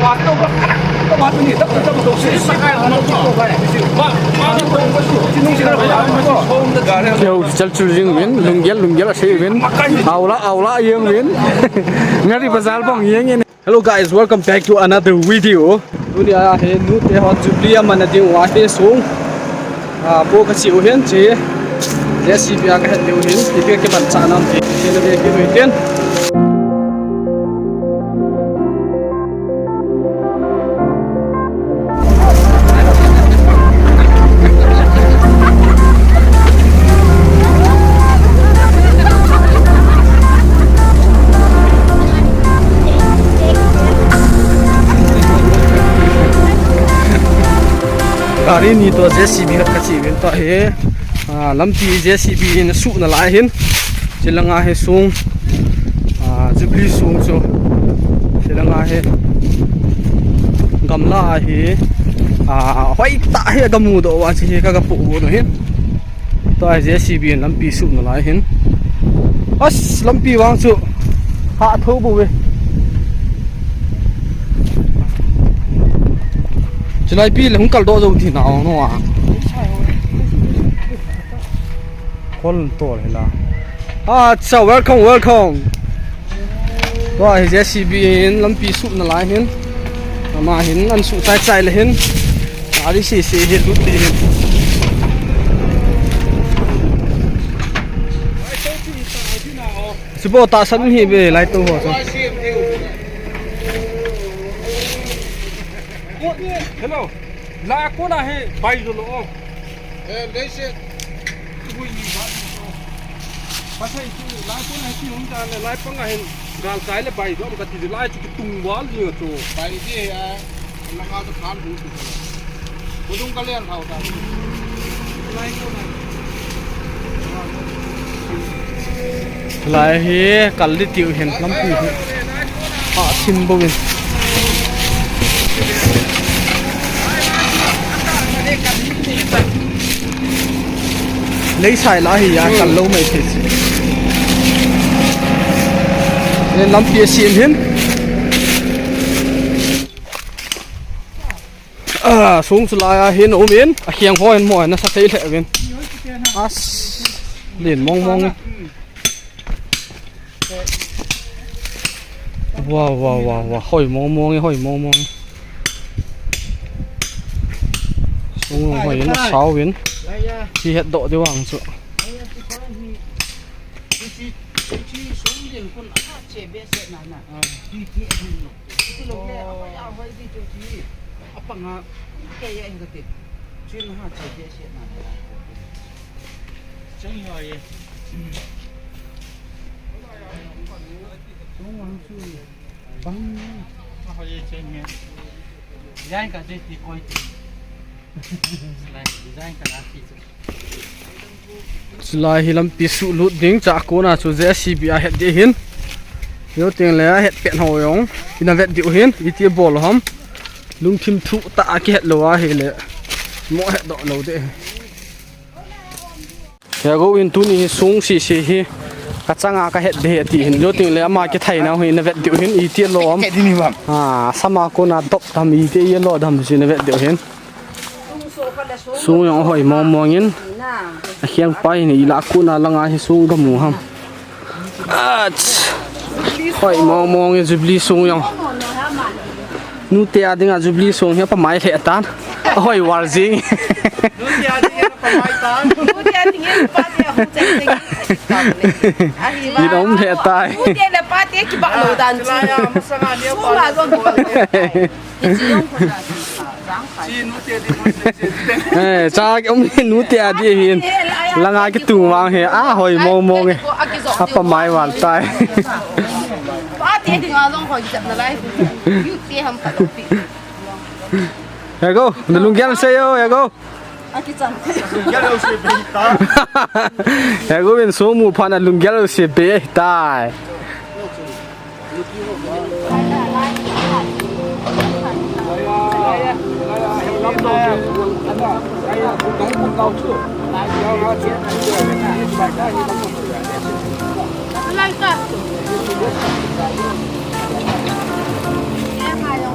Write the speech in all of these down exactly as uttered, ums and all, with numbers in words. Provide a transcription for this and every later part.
Keu chal chul jing uvin, lunggel, lunggel asei uvin. Aula, aula jeng uvin. Ngari bazar bang jeng in. Hello guys, welcome back to another video. Tunia hi nute hon Jubilee aman ding uva hi sung, ah, po kache u hin, che J C B a kahet diu hin, ipi kimanchah nam ti, che na ve kit u hitin. Gari ni toh J C B khat kache uvin tua hi, ah, lampi J C B in asuh nalai hin. Chulanga hi sung, ah, Jubilee sung chu. Chulanga hi gamla hi, ah, hoitah hi gamu doh uva chu hi ka, kapoh u ahin. Tua hi J C B in lampi suh nalai hin. As, lampi vang chu ha tho bou ve. Chulai pi le hung kal doh jou tina ong no a. Kol tol hila. Acha, welcome, welcome. Tua hi J C B in lampi suh nalai hin. Ama hin an suh chai chai le hin. Ari si si hi lut ti hin. Sibo ta san hi be lai to ho so. Hello. La kona hi bai jo lo. Eh, leise. Ui, ba. Pasai chu, la kona hi hung ta le, lai panga hin gal kai le bai jo, ka ti lai chu tung wal ni chu. Bai di ya. Langa chu khan hu chu. Kudung ka lian thau ta. Lai kona. Lai hi kal di tiu hin lampi hi. Ha, thim bou in. Lei sai la hi ya kal lou mai thei. Lampi a sim hin. Ah, sung chu lai a hin um in, a khiang ho hin mo nasa thei lheh uvin. As, len mong mong. Wow, wow, wow, wow, hoi mong mong, hoi mong mong. Sung hoi in, sao in. Chi het doh di vang chu. Iti lou le, a hoi, a hoi di chu ti. A panga, kei a hin ka ti. Chin ha che che se na. Chang hoi. Chung wang chu. Bang. A hoi che me. Design ka che ti koi ti. Lai design ka la ti chu. Chulai hi lampi suh lut ding, chua kona chu J C B a het ding hin. Yo teng le a het pet ho jong. Ina vet diu hin, iti bol ham. Lungthim thuh tah a kihet lou a hile. Mo het doh lou ding. He go in tuni hi sung si si hi. Ka changa ka het ding ti hin. Yo teng le ama kithai nau hi ina vet diu hin, iti lo ham. Ke di ni bam. Ah, sama kona dop dam iti ye lo dam si ina vet diu hin. Sung jong hoi mong mong in. A khiang pai ni la kona langa hi sung ka mu ham. Ach. Hoi mong mong in Jubilee sung jong. Nute a dinga Jubilee sung hi pa mai lheh tan. Hoi war jing. Nute a dinga pa mai tan. Nute a dinga pa te hu cheng cheng. Ina um lheh tai. Nute le pa te kibah lou dan chu. Sung a jong kibah lou tai. Eh, cha um nute a di hin. Langa kitung vang hi. A hoi mong mong e. A pa mai val tai. He go, na lunggel sei o, he go. He go in so mu pha na lunggel sei be tai.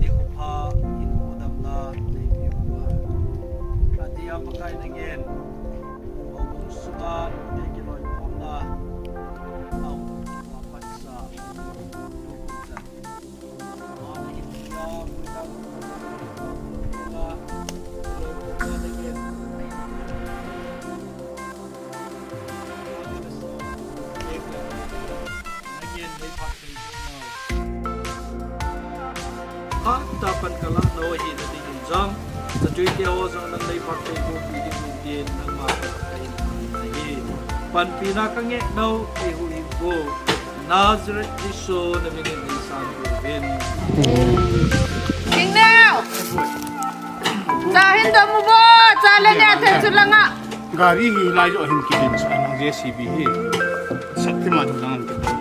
nikho pha in damna neipeh uva. Atia Pakai nangin, houbung sunga nute kiloikhomna, au, wa patsa, Hatah pan kalah nau ahi nading in jong, natui teho jong nang lei phat tei ko pi ding in tin nangma ka in ahi. Panpina kangeh nau eihuhhing ko. Nazareth Jesu namin in neisanpeh uvin. King Neo! Cha hin dom uvo, cha le ne thei chu langa. Gari hi lai jo hin kidin sa nang J C B hi. Shaktiman lang kidin.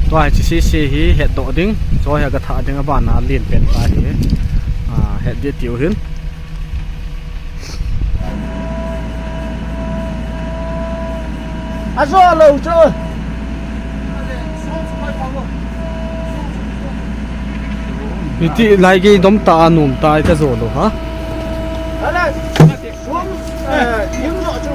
Tua hi sisi hi hetdoh ding, tua hi gathah ding abana len pen ta hi. Ah, het ding tiu hin. Ajo lou chu. Hiti lai gei dom ta a nom ta i ta jo lou ha. Ala. Sum, eh, him jo chu.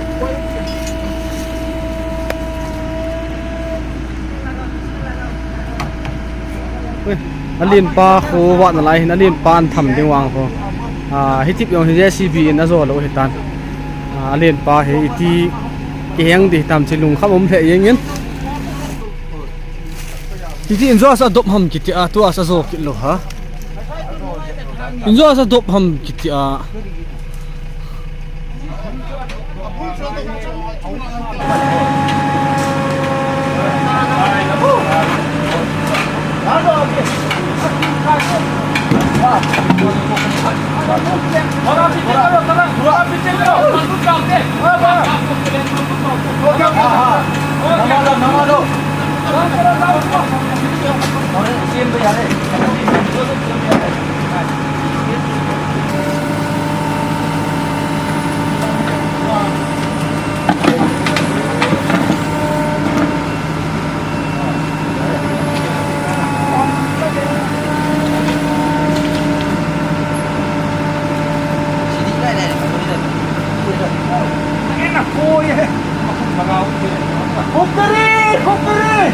Ui, alen pa khu vat nalai hin alen pa an tham ding vang khu. Ah, hitip jong hi J C B in ajo lou hitan. Ah, alen pa hi iti kiheng ding hitam chi lungkham um lheh jeng in. Iti in jo sa dop ham kiti a, tua sa jo kit lou ha. In jo sa dop ham kiti a. Hukari! Hukari!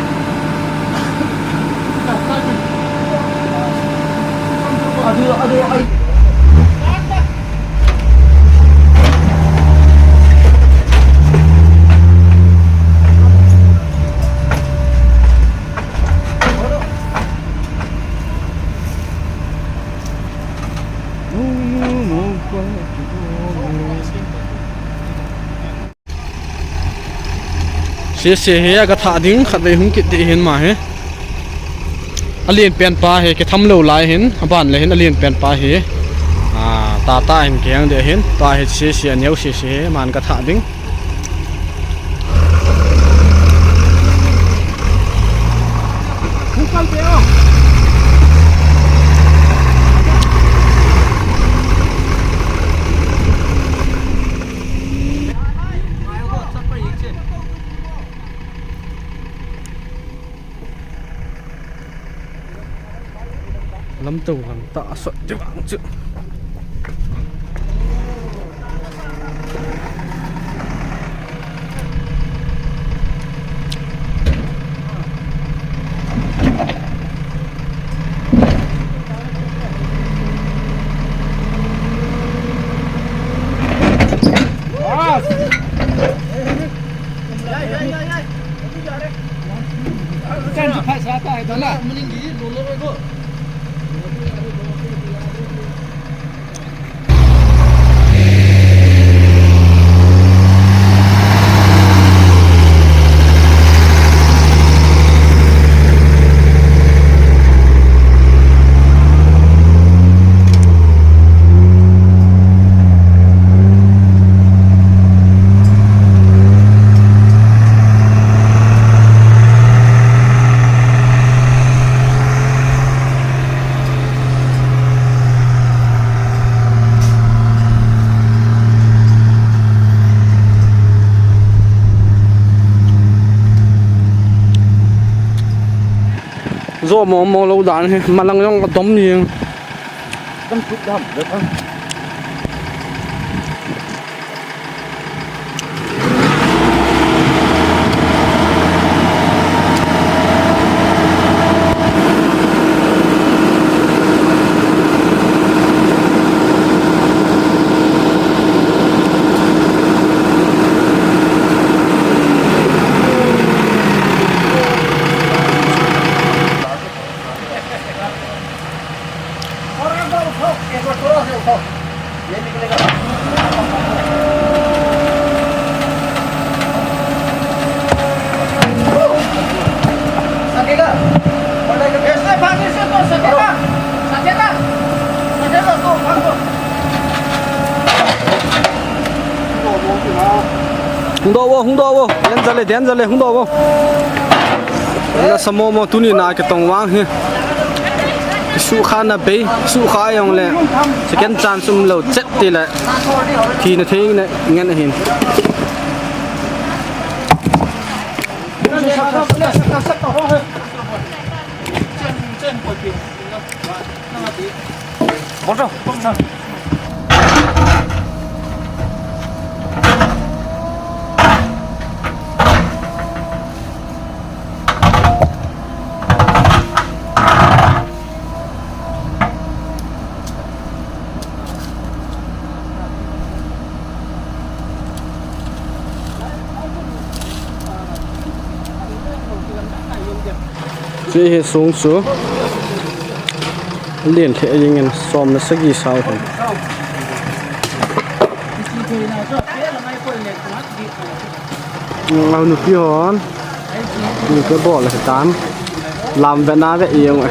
Aduh, aduh, ay. Sese hi aga thah ding khatvei hung kit ding ahin ama hi. Alen pen pa hi kitham lou lai hin, aban le hin alen pen pa hi. Ah, tata hin kiheng ding ahin, tua hi sese aneo sese hi, aman aga thah ding. Lamto lang ta asot ding vang chu. Zo mo mo lo dan hi, malang jong ka tom jing. Kan put dam, le kan. Hung doh vo, hung doh vo. Danger le, danger le, hung doh vo. Lasa momo tuni na kitong vang hi. Sukha na bei, sukha jong le. Second chance um lou chet ti le. Thina thei na ngen ahin. Chu hi sung chu. Len lheh jingin som le sagi sao hi. Nau nupi hon. Nupi bol hitan. Lam ve na ve jong.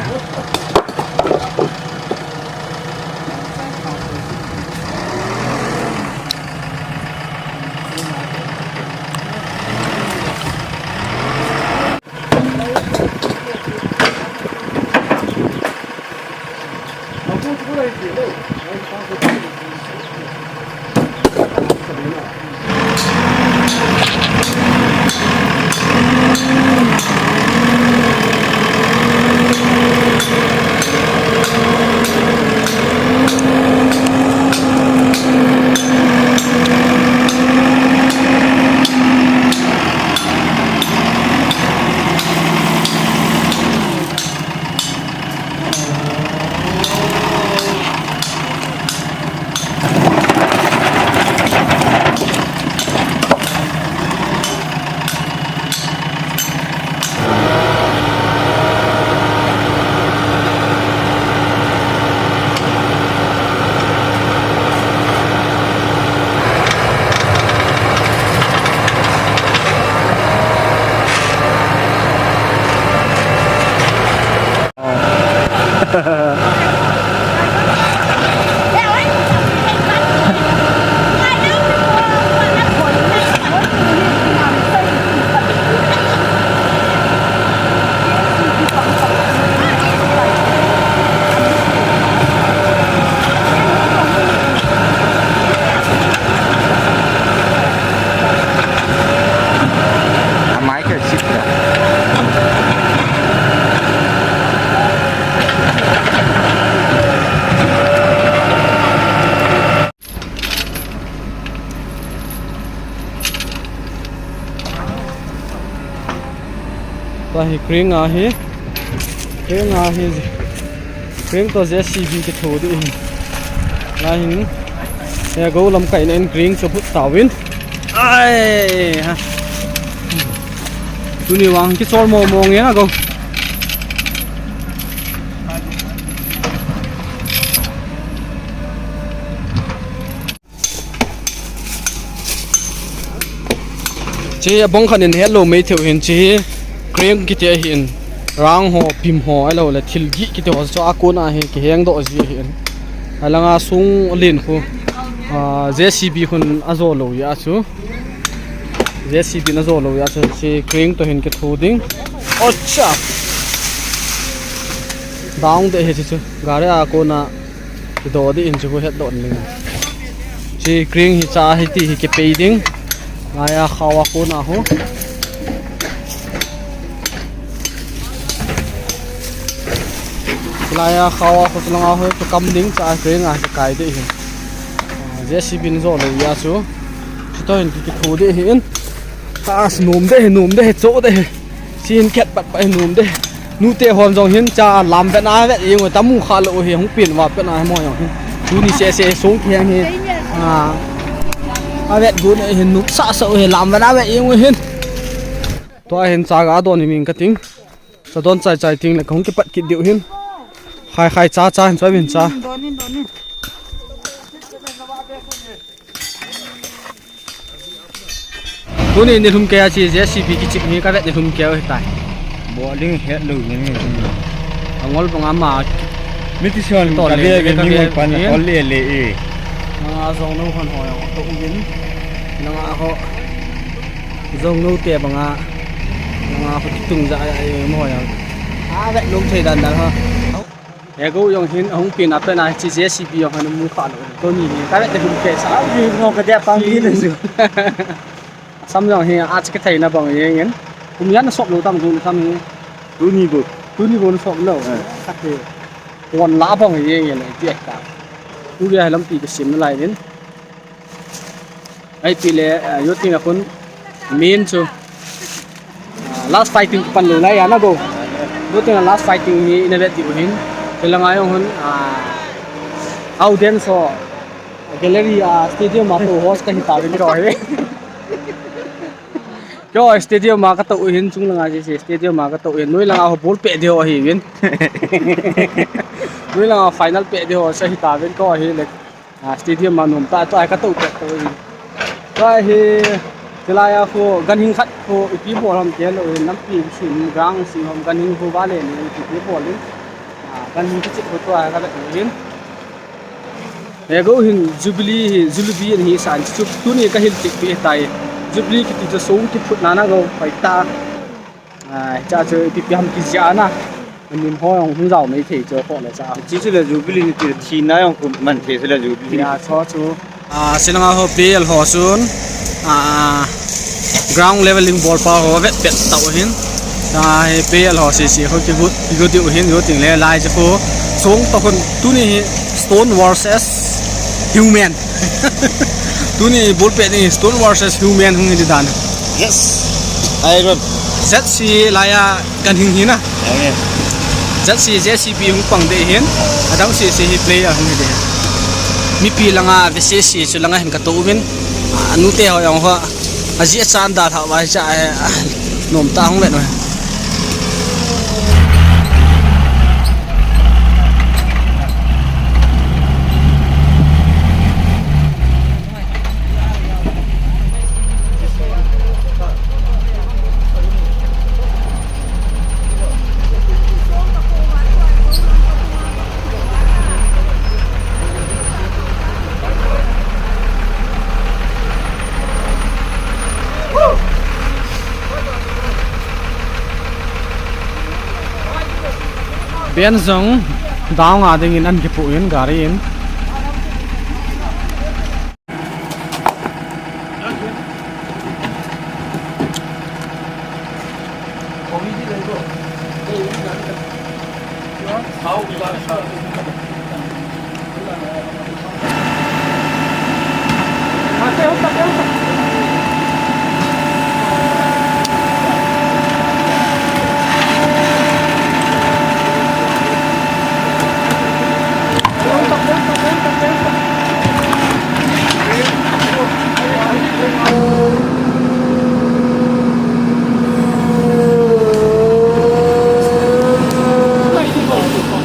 Amai ke sip ya. Tua hi crane ahi. Crane ahi. Crane toh J C B kitho ding ahi. Lahin. He go lamkai na in crane chu phut tauvin. Ai ha. Tuni vang kichol mo mo nge na go. Chi abong khat in hello mai theu hin chi crane kiti ahin rang ho pim ho alo le thil gih kiti ho chu akon ahi kiheng doh ji ahin. Alanga sung len khu, ah, J C B khun ajo lou ya chu. J C B na jo lou ya chu chi crane toh hin kitho ding. Ocha. Down de he chu gari akon a Kido ding in chu hetdoh ning. Chi crane hi cha hi ti hi kipei ding. Laiya khawa kona ho. Laiya khawa ho langa ho chu kam ding cha crane a kikai ding hi. J C B in jo lou ya chu. Chutah in kitho ding hi in. As nom de hi, nom de hi, cho de hi. Sin khet pat pat hi nom de. Nute hon jong hin cha lam vet na vet jeng u ta mu kha lou hi hung pin va pet na mo jong hin. Tuni se se song kiheng hi. A. A vet gun hin nup sa sa u hi lam vet na vet jeng u hin. Tua hin cha ga don hi ming ka ting. Cha don chai chai ting le ka hung kipat kit diu hin. Khai khai cha cha hin choi min cha. Don in, don in. Tuni nilhum kei a chi J C B kichip hi ka vet nilhum kei u hitai. Bol ding het lou ni. Angol banga ma. Mi ti son ton ka le ve, ka mi ve ngol pan ni. Tol le le e. Nga jong no hon ho to u vin. Nga ho. Jong no te banga. Nga ho kitung ja ai mo ya. A vet lou thei dan dan ho. He go jong hin ahung pin a pen a chi J C B jong hin mu kha lou. Tuni hi ka vet nilhum kei sa. Au, hi no ka dia pang hi le su. Sam jong hi a chi ka thei na bang jeng in. Kum jan na sop lou tam jong sam hi. Tuni go. Tuni go na sop lou. Eh. Ka te. Kon la bang jeng in ti ka. Tu ya lampi ka sim na lai in. Ai pi le, ah, yo ting a khun min chu. Ah, last fighting pan lou lai ya na go. Yo ting a last fighting hi ina vet diu hin. Pela ngai jong hun, ah, audience ho gallery, ah, stadium a to host ka hi ta vin ko hi. Ko stadium a ka to u hin chung langa je se stadium a ka to u hin. Noi langa ho ball pe de ho hi vin. Noi langa final pe de ho sa hi ta vin ko hi le. Ah, stadium a nom ta, tua ka to pet to hi. Tua hi, tilai a khu, ganhing khat khu, ipi bol ham ti lou hi, lampi sin, ground sin ham, ganhing khu vale ni, ipi bol in. Ah, ganhing kichip khu tua ka vet hin. He go hin, Jubilee hi, Jubilee hin hi san, chu tuni ka hil tik pi tai. Jubilee kiti chu song kiphut na na go, pai ta. Ah, cha chu ipi pi ham kijia na. Anim ho jong hung jao mai thei chu, kho le cha. Chi chu le Jubilee ni ti thina jong khu man thei chu le Jubilee. Ya, cho chu. Ah, silanga ho P L ho chun, ah, ground leveling bol pa ho vet pet tau hin. Ah, hi P L ho sisi ho kigot, kigot diu hin, go ting le lai chu khu. Song to khun tuni hi Stone versus Human. Tuni ball pet ni Stone versus Human hung hi di dan. Yes. I run. Z C lai a kan hing hi na. Okay. Z C J C B hung pang de hin. Adang C C hi player hung hi de. Mipi langa V C C chu langa hin ka to uvin. Anu te ho jong ho. Aji achan da tha vai cha, eh, nom ta hung le no. Pian jong down a dingin an kipu in gari in.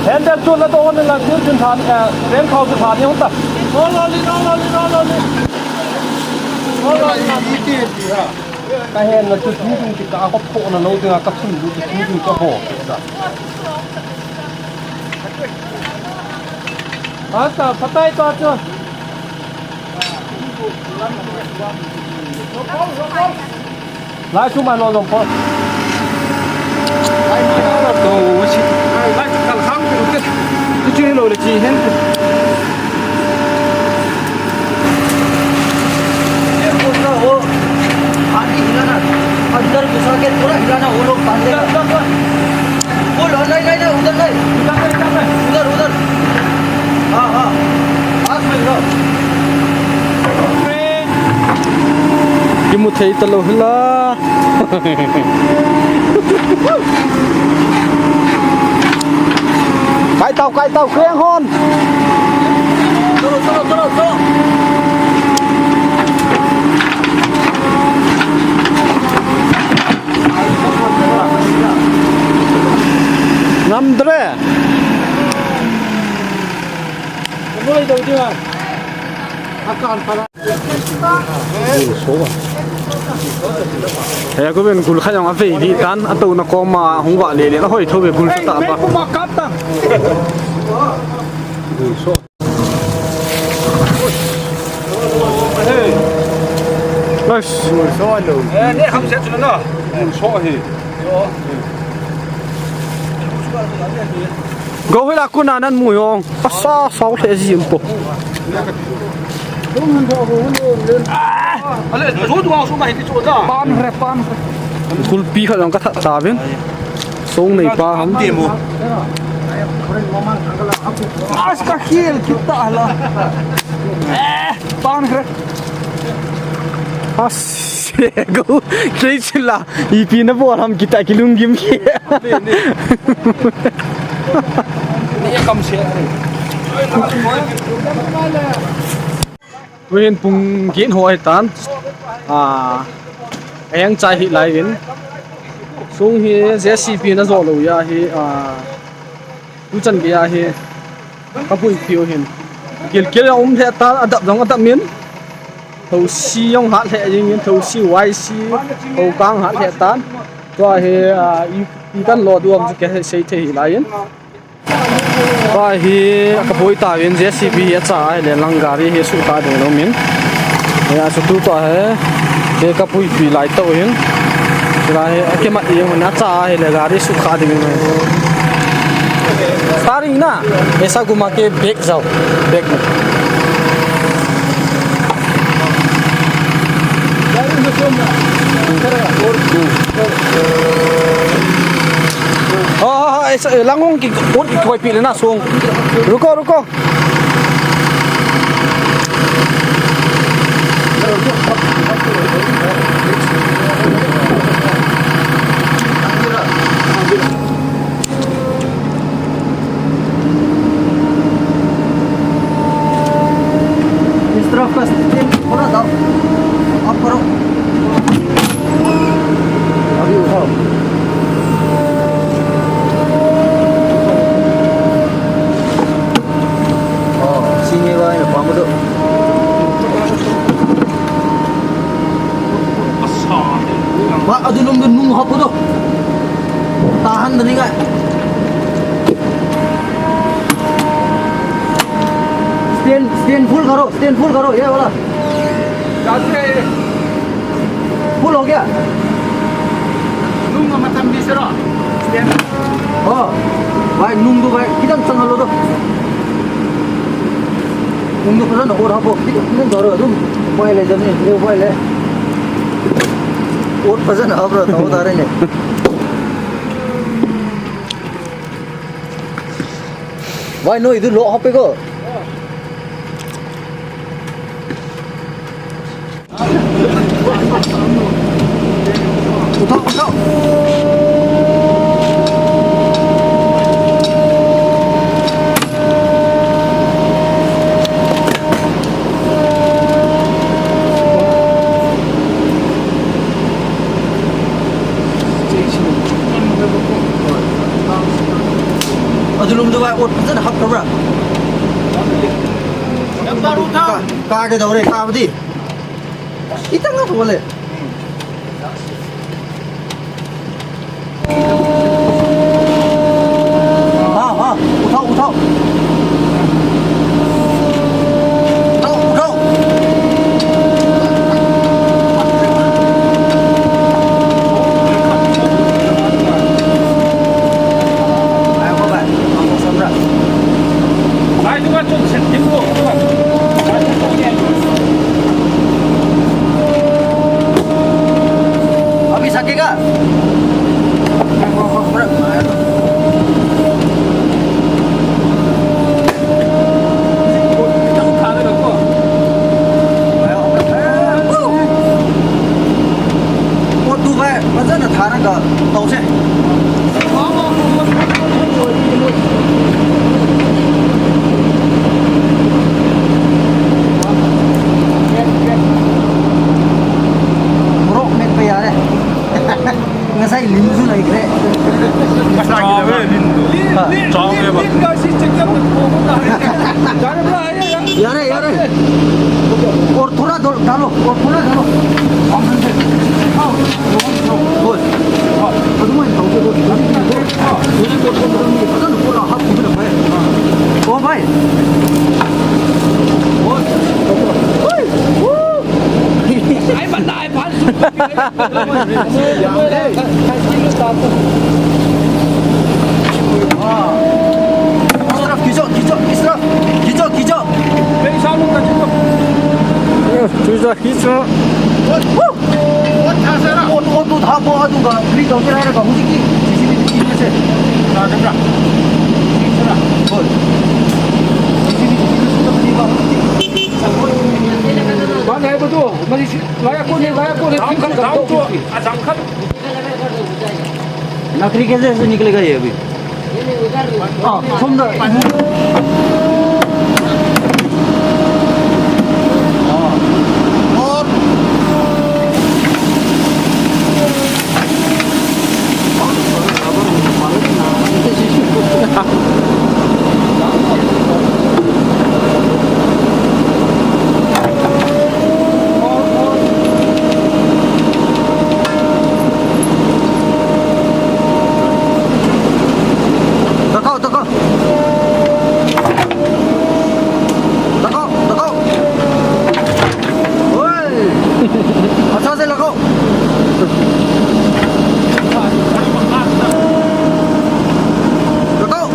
Handle chu na to on la chu chun tha, eh, ren khau chu tha ni hon ta. Lo lo li, lo lo li, lo lo li. Lo lo li. Ka hen na chu chu chu ka ko pho na lo te ka chun chu chu chu ka ho. Asta, patai to chu. Lai chu man lo jong pho. Lai ni lo to si. Lai chu kal khang tu te. Tu chu lo le chi hen. Ye ko na ho. Ani hilana. Andar ghusa ke pura hilana wo log baandhega. वो लो, नहीं, नहीं, नहीं, उधर नहीं। उधर, उधर। हाँ, हाँ। पास में लो। Kimu thei talou hila. Kai tau, kai tau, keng hon. Chalo, chalo, chalo, chalo. Ngam dre. He, ko ben gul kha jong a vei di tan, a to na ko ma hung va le le, a hoi tho ve gul ta ba. Nice. Go hila kuna nan mu yong. Asa sao le ji po. Ale, ro du ang su ma hi ti chu da. Pan re, pan re. Kulpi kha jong ka that ta vin. Song nei pa ham. Demo. As ka khel kita la. Eh, pan re. As go. Kei chila. Ipi na bol ham kita kilunggim ki. Ni ya kam se. Tuhin pung get ho ahi tan. Ah, aheng chai hi lai in. Sung hi J C B na jo lou ya hi, ah, tu chan gei a hi. Ka pui piu hin. Gilkel a um lheh tan, adap jong adap min. Thosi jong hat lheh jing in, thosi Y C, thokang hat lheh tan. Tua hi, ah, i, i kan lo duam chu kisei thei hi lai in. Tua hi ka pui tauvin J C B hi acha ahile lang gari hi sukha ding lou min. Hia chu tu tua hi, hi ka puipi lai tau hin. Hilai hi akimat jeng un acha ahile gari sukha ding in. Steering na, ऐसा घुमा के back जाओ, back में। हाँ, हाँ, हाँ, ऐसा, ए, लंगोंग की, और की कोई पीले ना, सोंग। रुको, रुको। इस तरफ का स्टील थोड़ा डाउन, अप करो। अभी उठाओ। Oh, sini ba, ini paham tu. Ba, adu lum dun nung hap tu. Tahan dani ka. Stand, stand full karo, stand full karo, ye wala. Full ho gaya? Nung ma matam bi sero. Stand. Oh, bhai, nung tu bhai, khitang chang lo tu. Nung tu phajana ot hapo, khitang, khitang daro tu. Bhai le jani, le bhai le. Ot phajana hap ra, tao dare ne. Bhai, no, idu lo hape ko. उठाओ, उठाओ। Adulum duwai ot phajana hap kabra. Ka, ka ke daure, ka bdi. Itang na thole. हाँ, हाँ, उठाओ, उठाओ। उठाओ, उठाओ। अभी सकेगा? Ot tu bhai, phajana thara ka tause. Morok met pe yare. Ngasai lim su lai kre. Chong ve lim tu. Ha. Chong ve ba. Yare, yare. और थोड़ा डालो, और थोड़ा डालो। Bhai. ओ भाई. Ai, banda, ai, banda. इस तरफ खींचो, खींचो, खींचो। खींचो, खींचो। Ot, ot, ot tu tha po, ot tu ka, free tau se, ra ka, hujiki, sisi ni, sisi ni se. Oi. Sisi ni, sisi ni se, ni ba, hujiki. Ba, nai ba tu, ma si, nai ko ni, nai ko ni, down, down to, a jang khat. लकड़ी कैसे ऐसे निकलेगा ये अभी? हाँ, सुंदर। और लगाओ, लगाओ। लगाओ, लगाओ। ओए। अच्छा से लगाओ। लगाओ।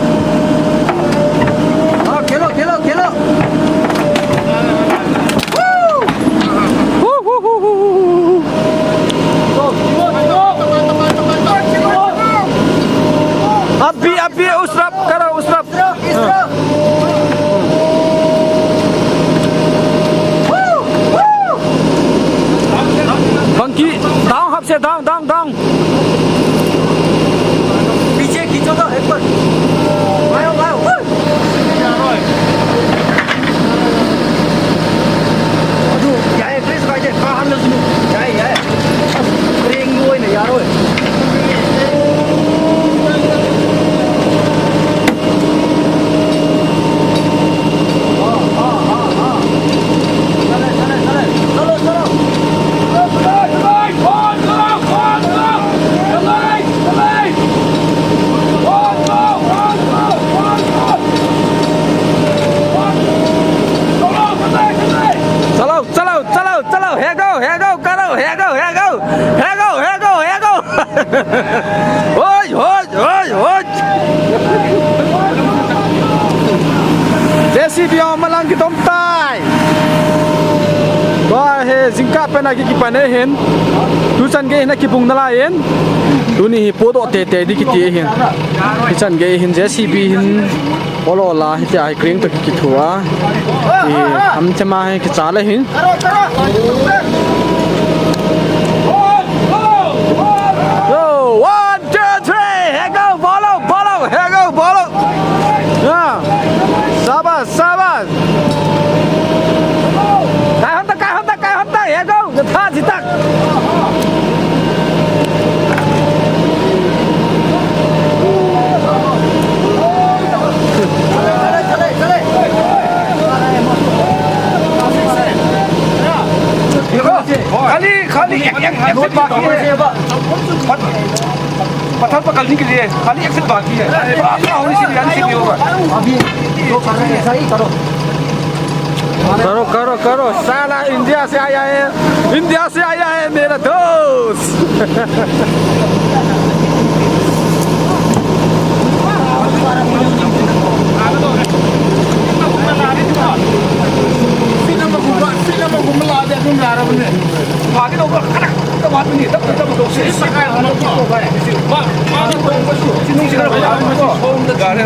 Hoi, hoi, hoi, hoi. J C B ho malang kitom tai. Tua hi jingkah pen a kikipan ahin. Tuchan gei hin akibung nalai in. Tuni hi podoh teitei ding kiti ahin. Hichan gei hin J C B hin ol ol a hitia hi crane toh kikithu a. Hi, am chama hi kichal ahin. Yo, one, two, three. Here go, follow, follow. Here go, follow. Ya. Sabas, sabas. Kai hon ta, kai hon ta, kai hon ta. Here go. Pha ji tak. खाली, खाली एक, एक, एक से बाकी है। पत-, पत्थर पकड़ने के लिए खाली एक से बाकी है। थोड़ा, थोड़ा होने से भी, आने से भी होगा। अभी जो कर रहे हैं, ऐसा ही करो। करो, करो, करो, साला इंडिया से आया है, इंडिया से आया है मेरा दोस्त।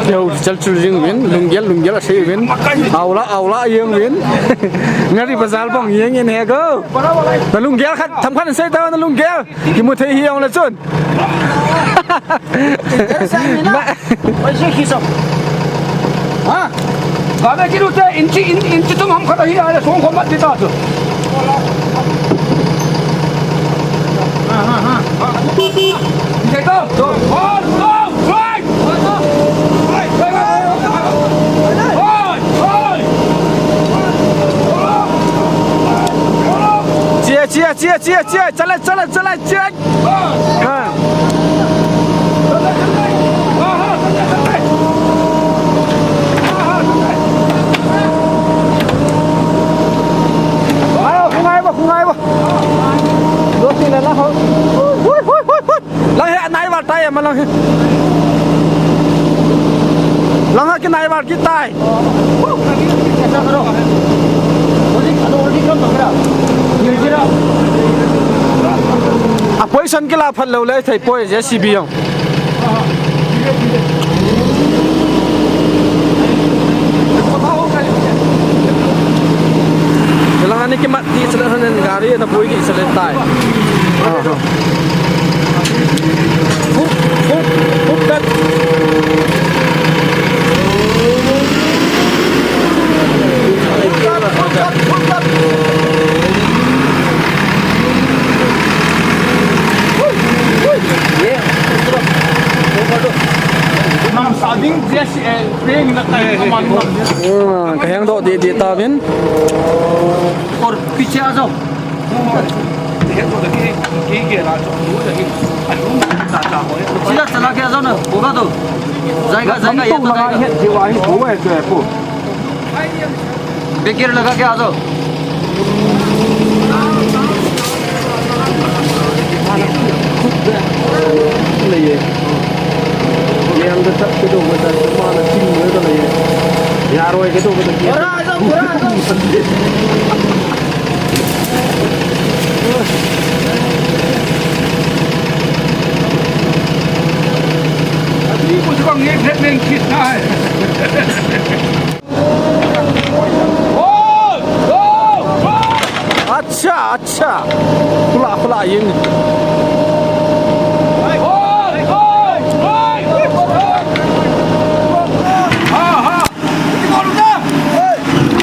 Yo, chal chul jing uvin, lunggel, lunggel asei uvin. Aula, aula jeng uvin. Ngari bazar bong jeng in he go. Na lunggel khat, tham khat sei ta na lunggel. Kimu thei hi jong le chun. Interesting, na. Oi, si, si, so. Ha? Gabe kiru te inchi, in, inchi tum ham khat ahi, ale song ko mat dita chu. Ha, ha, ha. Inchi to. Go, go, go. Chia, chia, chia, chia, chia. Chala, chala, chala, chia. Ha. Ayo, khungai ba, khungai ba. Doti la la ho. Hui, hui, hui, hui. Lang hi anai val tai ma lang hi. Lang ha kinai val kitai. A position kila phat lou le thei poi J C B jong. Lang ani kimat di sele hanen gari na poi di sele tai. Nam sa ding, yes, eh, peng na tayo, kaman, kaman. Hmm, kaheng do, di, di tawin. Or, piche a jao. सीधा चला के आ जाओ ना, होगा तो। जाएगा, जाएगा, ये तो जाएगा। बैक गियर लगा के आ जाओ। ये अंदर तक के तो बता, माना चिंग में तो नहीं है। यार, वो के तो बता। अभी मुझको अंग्रेज से प्रेम कितना है? अच्छा, अच्छा। खुला, खुला, ये नहीं।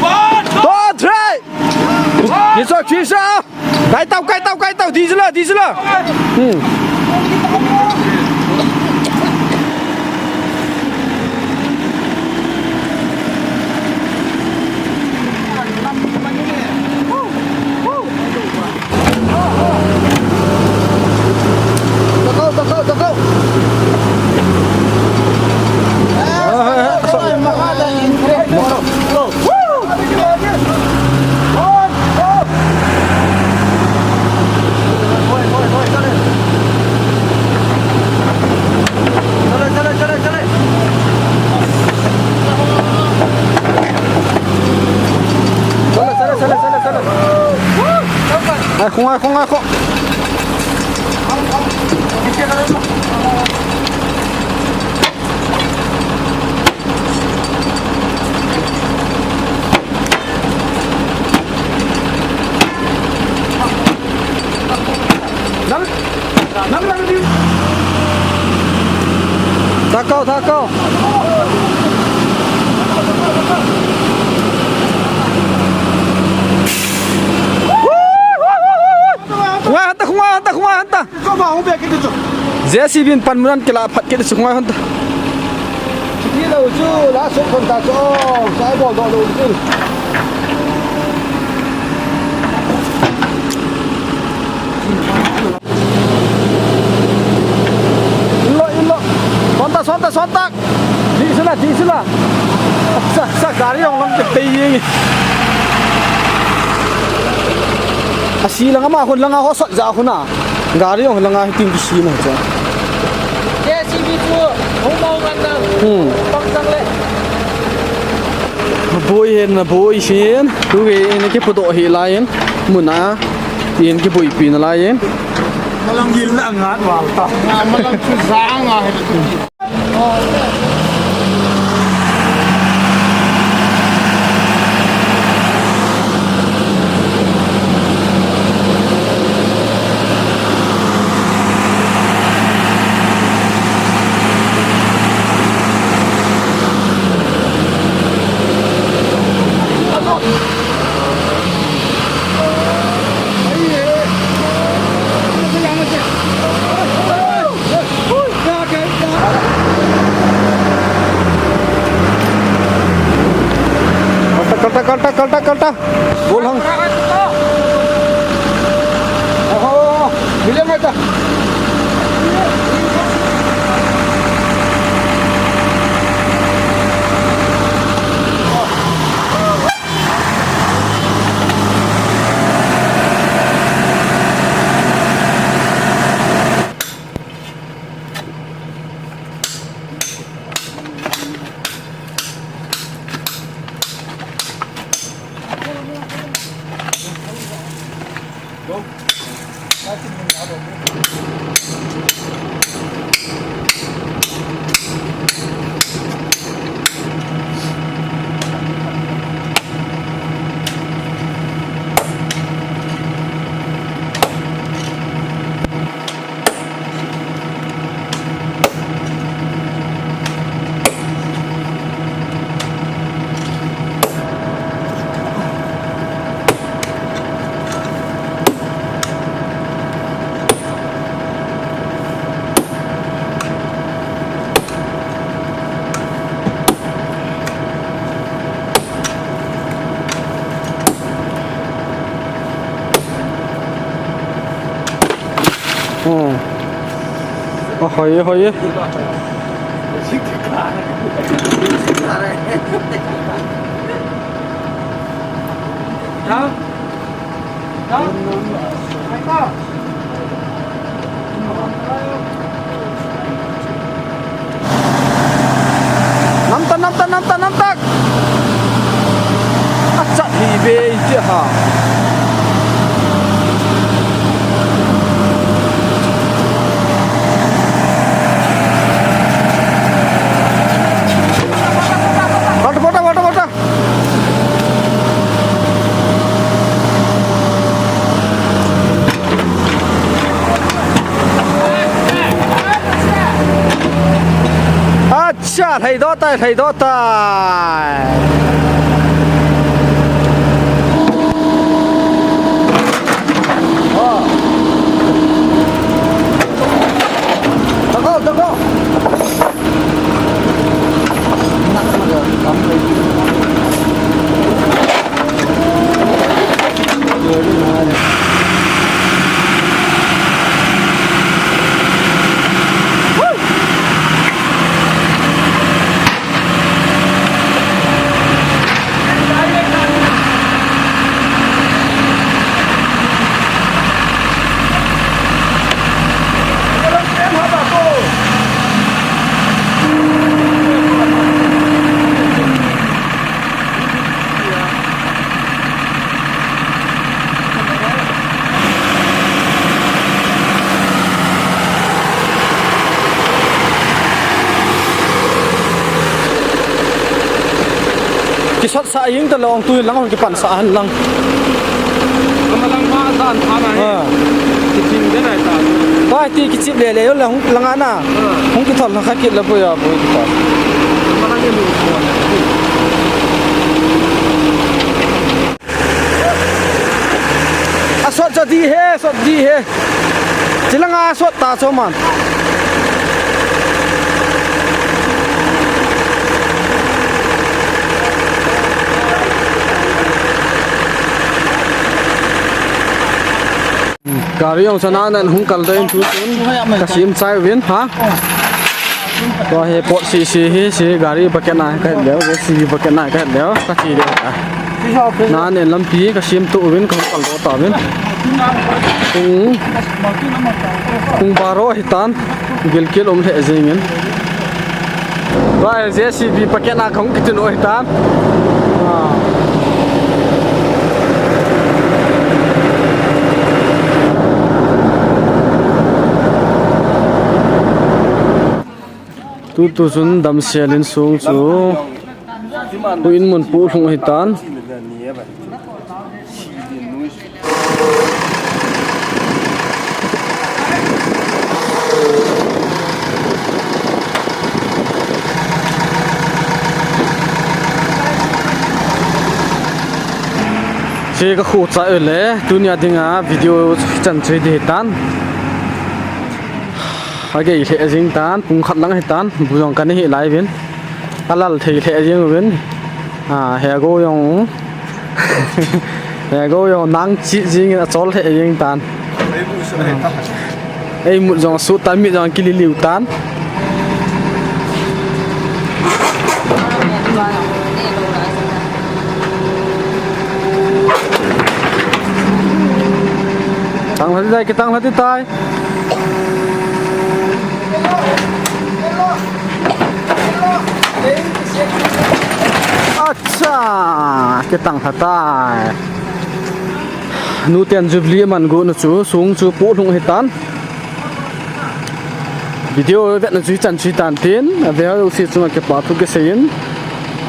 One, two, three. Kisa, kisa. Kai tau, kai tau, kai tau. Diesel, diesel. Hmm. Thakau, thakau. Khungai hon ta, khungai hon ta, khungai hon ta. J C B in panmun ahin kila phat kit chu, khungai hon ta. Chiti lou chu, la suk hon ta chu, sai bol doh lou chu. Inlo, inlo. Son ta, son ta, son ta. Dih sila, dih sila. Sa, sa, gari jong lang kipei jeng. Asi lang ama khun lang a ho sot ja khun a. Gari jong lang a hitin kisi na cha. J C B chu, hung mau ngan nang. Hmm. Pang tang le. Boi hin, boi sin. Tu ve in kipu doh hi lai in. Mun a. Tin kiboipi na lai in. Malang gil la ngat wal ta. Nga malang chu za nga he. Kalta, kalta, kalta, kalta, kalta. Bol hang. Oho, bilang aja. Hmm. Oh, hoi, hoi. Namtak, namtak, namtak, namtak. Achat hi ve iti ha. Bata, bata, bata, bata. Acha, lhaidoh tai, lhaidoh tai. Takau, takau. Kisat sa ing ta long tu lang kipan sa han lang. Kamalang ma dan thana. Ah. Kiching de na ta. Pai ti kichip le le, yo la hung langa na. Hung kithol na kha kit la poi a poi kithol. A sot cha di he, sot di he. Chilanga sot ta cho man. Gari jong sana nan hung kal doh in tu tun. Ka sim chai uvin, ha? Tua hi pot sisi hi, si gari packet na ka het leu, J C B packet na ka het leu, ka chi leu. Na nen lampi ka sim tu uvin, ka hung kal doh ta uvin. Kung, kung baro hi tan, gilkel um lheh jingin. Tua hi J C B packet na ka hung kitin u hi tan. Ah. Tutu chun damsel in sung chu. Hu in mun pu lhung hi tan. Che ka khu cha le, tunia dinga video chan chui di tan. A gei lheh jing tan, pung khat lang hi tan, bu jong kan hi lai vin. A lal thei lheh jing vin. A, he go jong. He go jong nang chi jing a chol lheh jing tan. Ei mut jong su tan, mit jong kili liu tan. Tang lhati tai, kitang lhati tai. Acha, kitang lha tai. Nuten Jubilee man gu na chu, sung chu pu lhung hi tan. Video vet na chu chan chu tan tin, a ve ho si chunga kipa thu kisei in.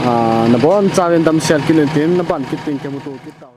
Ah, na bon chauvin damsel kit in tin, na ban kit tin kimuto kit tau.